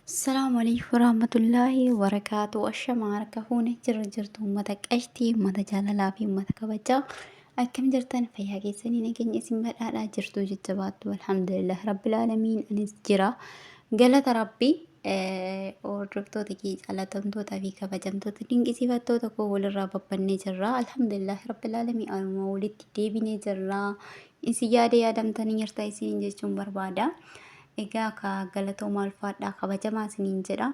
Assalaamu alaikum warahmatullaahi wabarakaatu. Ashama harka fuune jirra jirtu uummata qashtii, uummata jaalalaa fi uummata kabajaa. Akkam jirtan fayyaa keessanii nageenya isin badhaadhaa jirtu jajjabaattu alhamdulillah rabbil aalamiin anis jira. Galata rabbii hordoftoota kee jaalatamtoota fi kabajamtoota dinqisiifattoota koo walirraa babbannee jirra. Alhamdulillah rabbil aalamiin anuma walitti deebinee jirra. Isin yaada yaadamtanii jirta isiniin jechuun barbaada. Egaa ka galatoomaa ulfaadhaa kabajamaa isiniin jedha.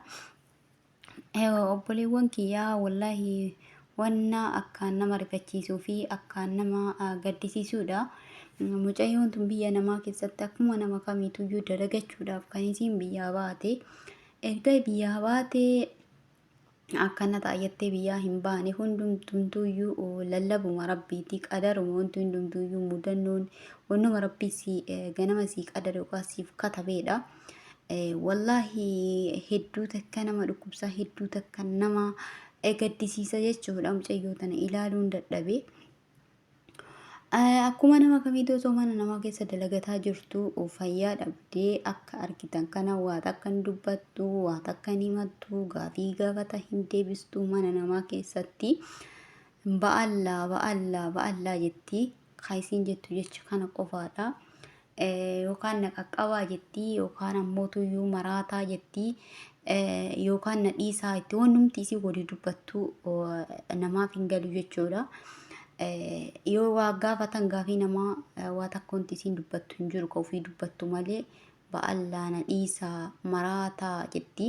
Obboleewwan kiyyaa wallaahi wanna akkaan nama rifachiisuu fi akkaan nama gaddisiisuudha. Mucayyoon tun biyya namaa keessatti akkuma nama kamiituyyuu dalagachuudhaaf kan isiin biyyaa baate. Erga biyyaa baatee akkana ta'a jettee biyyaa hin baane hundumtuuyyuu lallabuma rabbiiti qadaruma wanti hundumtuuyyuu mudannoon wannuma rabbii si ganama sii qadare yookaan siif katabeedha. Wallaahi hedduu takka nama dhukkubsaa hedduu takka nama gaddisiisa jechuudha mucayyoo tana ilaaluun dadhabe. Akkuma nama kamiitu osoo mana namaa keessa dalagataa jirtu fayyaa dhabdee akka argitan kana waa takka hin dubbattu, waa takka hin himattu, gaafii gaafata hin deebistu mana namaa keessatti ba'allaa ba'allaa ba'allaa jetti. Kan isiin jettu jecha kana qofaadha. Yookaan na qaqqabaa jetti yookaan ammoo tuyyuu maraataa jetti yookaan na dhiisaa jetti wannumti isii walii dubbattu namaaf hin galu jechuudha. Yoo waa gaafatan gaafii namaa waa takka wanti isiin dubbattu hin jiru ka ofii dubbattu malee ba'allaa na dhiisaa maraataa jetti.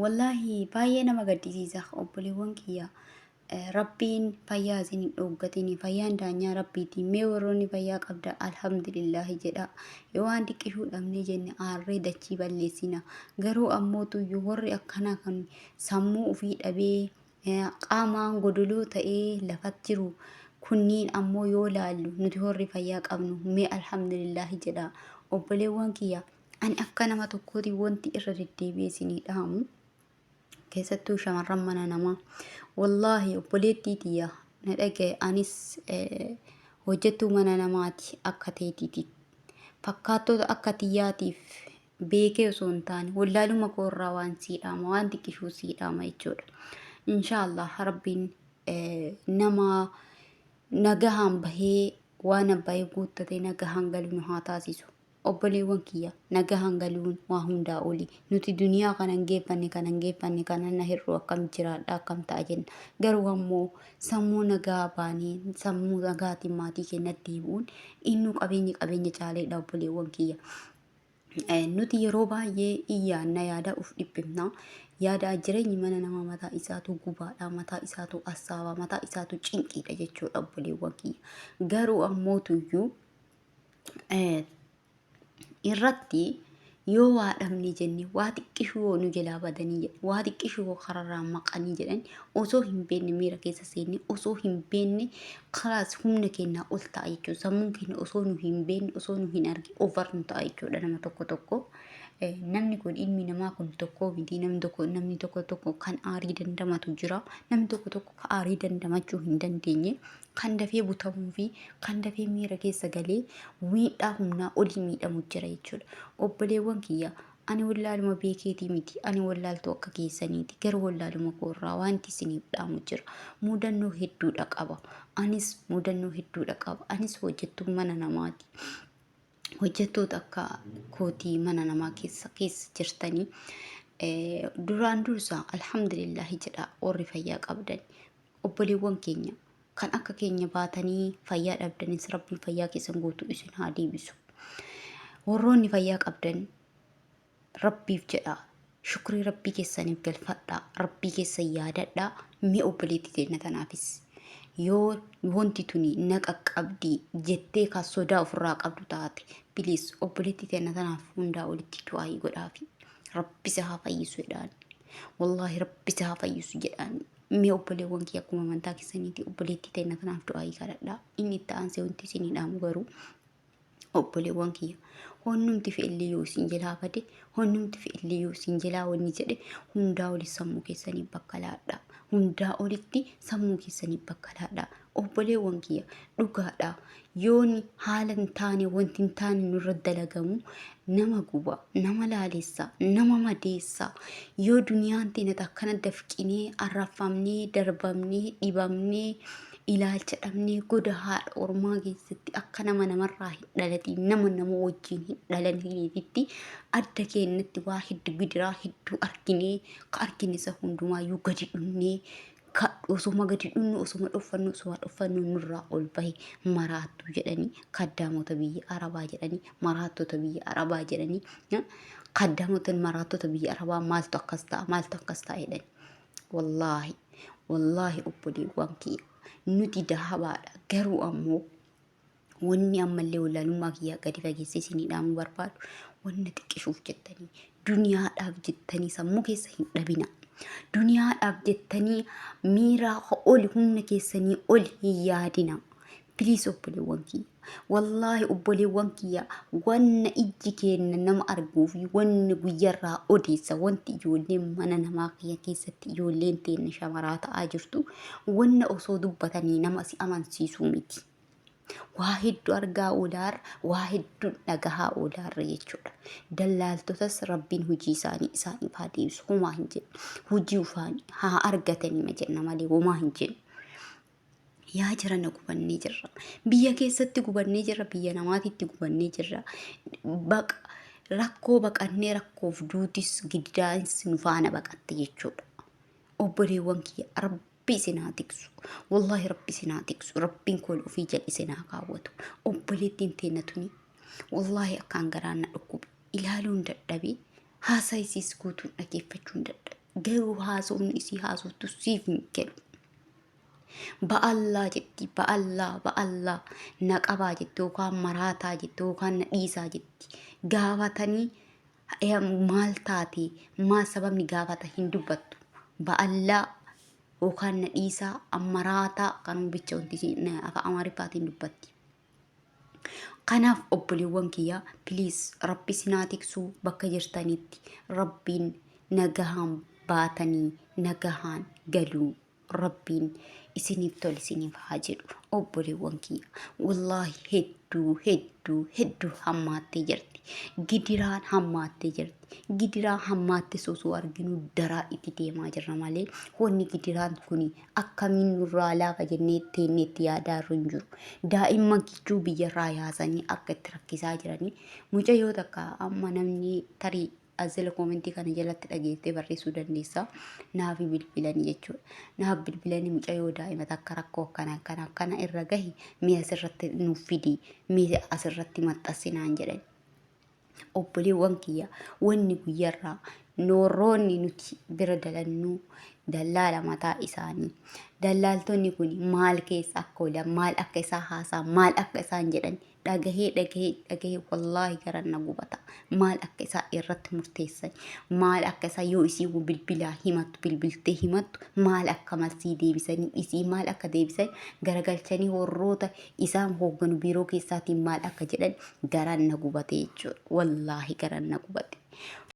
Wallaahi baay'ee nama gaddisiisa obboleewwan kiyya. Rabbiin fayyaa isin hin dhooggatini. Fayyaan daanyaa Rabbiiti. Mee warroonni fayyaa qabda alhamdulillaahi jedha. Yoo waan diqqishuu dhabnee jenne aarree dachii balleessina. Garuu ammoo tuyyuu warri akkanaa kan sammuu ofii dhabee qaamaan godoloo ta'ee lafat jiru kunniin ammoo yoo laallu nuti warri fayyaa qabnu mee alhamdulillaahi jedha. Obboleewwan kiyya ani akka nama tokkooti wanti irra deddeebi'ee isinii dhaamu. Keessattuu shamarran mana namaa wallaahi obboleettii tiyya na dhagaye anis hojjettuu mana namaati akka teetiiti fakkaattota akka tiyyaatiif beekee osoo hin taane wallaaluma koo irraa waan sii dhaama waan xiqqishuu sii dhaama jechuudha. Inshaallah rabbiin nama nagahaan bahee waan abbaayee guuttatee nagahaan galu nu haa taasisu. Obboleewwan kiyya nagahaan galuun waa hundaa oli. Nuti duniyaa kana hin geeffanne kana hin geeffanne kana na hir'uu akkam jiraadha akkam ta'a jenna. Garuu ammoo sammuu nagaa baanee sammuu nagaatiin maatii keenyatti deebi'uun innuu qabeenyi qabeenya caaleedha obboleewwan kiyya. Nuti yeroo baay'ee iyyaanna yaada uf dhiphifna. Yaada jireenyi mana namaa mataa isaatu gubaadha, mataa isaatu assaaba, mataa isaatu cinqiidha jechuudha obboleewwan kiyya. Garuu ammoo tuyyuu irratti yoo waa dhabne jenne waa xiqqishuu yoo nu jalaa badanii jedhe waa xiqqishuu yoo kararraa maqanii jedhan osoo hin beekne miira keessa seenne osoo hin beekne kalaas humna keenyaa ol ta'a jechuudha. Sammuun keenya osoo nu hin beekne osoo nu hin argine over nu ta'a jechuudha nama tokko tokko. Namni kun ilmi namaa kun tokko miti namni tokko namni tokko tokko kan aarii dandamatu jira namni tokko tokko kan aarii dandamachuu hin dandeenye kan dafee butamuu fi kan dafee miira keessa galee miidhaa humnaa olii miidhamu jira jechuudha. Obboleewwan kiyya ani wallaaluma beekeetii miti ani wallaaltuu akka keessaniiti garuu wallaaluma koorraa wanti isiniif dhaamu jira. Mudannoo hedduudha qaba. Anis mudannoo hedduudha qaba. Anis hojjettuu mana namaati. Hojjettoota akka kootii mana namaa keessa keessa jirtanii duraan dursa alhamdulillaahi jedha warri fayyaa qabdan. Obboleewwan keenya kan akka keenya baatanii fayyaa dhabdanis rabbiin fayyaa keessan guutuu isin haa deebisu. Warroonni fayyaa qabdan rabbiif jedhaa shukrii rabbii keessaniif galfadhaa rabbii keessan yaadadhaa mee obboleettii teenya tanaafis yoo wanti tuni na qaqqabdi jettee kan sodaa ofirraa qabdu taate biliis obboleettii teenya tanaaf hundaa olitti du'aayii godhaafi rabbi si haa fayyisu jedhaan wallaahi rabbi si haa fayyisu jedhaan. Mee obboleewwan kiyya akkuma amantaa keessaniiti obboleettii teenya tanaaf du'aayii kadhadhaa. Inni itti aansee wanti isinii dhaamu garuu obboleewwan kiyya honnumti fe'illee yoo isin jalaa bade honnumti fe'illee yoo isin jalaa wanni jedhe hundaa oli sammuu keessanii bakka laadhaa. Hundaa olitti sammuu keessanii bakka laadhaa. Obboleewwan kiyya dhugaadha. Yoon haala hin taane wanti hin taane nurra dalagamu nama guba, nama laalessa, nama madeessa. Yoo duniyaan teenya akkana dafqinee, arrafamnee, darbamnee, dhibamnee, ilaalcha dhabnee goda haadha ormaa keessatti akka nama namarraa hin dhalatiin, nama nama wajjin hin dhalatiniifitti adda keenyatti waa hedduu gidiraa hedduu arginee, ka argine isa hundumaayyuu gadi dhunnee ka osoma gadi dhunnu osoma dhoffannu osoma dhoffannu nurraa ol bahe maraattuu jedhanii kaddaamota biyya arabaa jedhanii maraattota biyya arabaa jedhanii kaddaamota maraattota biyya arabaa maaltu akkas ta'a maaltu akkas ta'a jedhanii wallaahi wallaahi obboleewwan kiyya nuti dahabaadha garuu ammoo Wanni ammallee wallaalummaa kiyyaa gadi fageessee isinii dhaamuu barbaadu wanna xiqqishuuf jettanii duniyaadhaaf jettanii sammuu keessa hin dhabina. Duniyaadhaaf jettanii miiraa oli humna keessanii oli hin yaadina. Piliis obboleewwan kiyya. Wallaahi obboleewwan kiyya wanna ijji keenna nama arguu fi wanni guyyarraa odeessa wanti ijoolleen mana namaa kiyya keessatti ijoolleen teenna shamaraa ta'aa jirtu wanna osoo dubbatanii nama si amansiisuu miti. Waa hedduu argaa oolaarra, waa hedduu dhagahaa oolaarra jechuudha. Dallaaltotas Rabbiin hojii isaanii isaaniif haa deebisu. Homaa hin jennu. Hojii ufaanii haa argatanii ma jenna malee homaa hin jennu. Yaa jirana gubannee jirra. Biyya keessatti gubannee jirra. Biyya namaatitti gubannee jirra. Baqa rakkoo baqannee rakkoof duutis giddaanis nu faana baqatte jechuudha. Obboleewwan kiyya Rabbi isin haa tiksu. Wallaahi Rabbi isin haa tiksu. Rabbiin kool ofii jala isin haa kaawwatu. Obboleettiin teenna tuni wallaahi akkaan garaan na dhukkube. Ilaaluun dadhabe. Haasaa isiis guutuun dhageeffachuun dadhabe. Garuu haasofni isii haasoftu siif hin galu. Ba'allaa jetti ba'allaa ba'allaa na qabaa jetti yookaan maraataa jetti yookaan na dhiisaa jetti. Gaafatanii maal taate maal sababni gaafata hin dubbattu. Ba'allaa yookaan na dhiisaa ammaraataa kanuma bicha wanti isiin afaan Amaariffaatiin dubbatti. Kanaaf obboleewwan kiyya please rabbi isin haa tiksuu bakka jirtanitti rabbiin nagahaan baatanii nagahaan galuu rabbiin isiniif tole isiniif haa jedhu obboleewwan kiyya wallaahi hedduu hedduu hedduu hammaattee jirti gidiraan hammaattee jirti gidiraa hammaatte osoo arginu daraa itti deemaa jirra malee wanni gidiraan kuni akkamiin nurraa laafa jennee teennee itti yaadaa irra hin jiru. Daa'imman kichuu biyyarraa yaasanii akka itti rakkisaa jiranii mucayyoo takka amma namni tarii azila koomentii kana jalatti dhageessee barreessuu dandeessa. Naaf bilbilanii jechuudha. Naaf bilbilanii mucayyoo daa'ima takka rakkoo akkana akkana akkana irra gahi mee asirratti nuuf fidi mee asirratti maxxansi naan jedhan. Obboleewwan kiyya wanni guyyarraa noorroonni nuti bira dalannu dallaala mataa isaanii. Dallaaltonni kun maal keessa akka oolan, maal akka isaan haasa'an, maal akka isaan jedhan dhagahee dhagahee dhagahee wallaahi garan na gubata. Maal akka isaan irratti murteessan, maal akka isaan yoo isii bilbilaa himattu bilbiltee himattu maal akka malsii deebisanii isii maal akka deebisan garagalchanii warroota isaan hoogganu biiroo keessaatiin maal akka jedhan garaan na gubate jechuudha. Wallaahi garaan na gubate.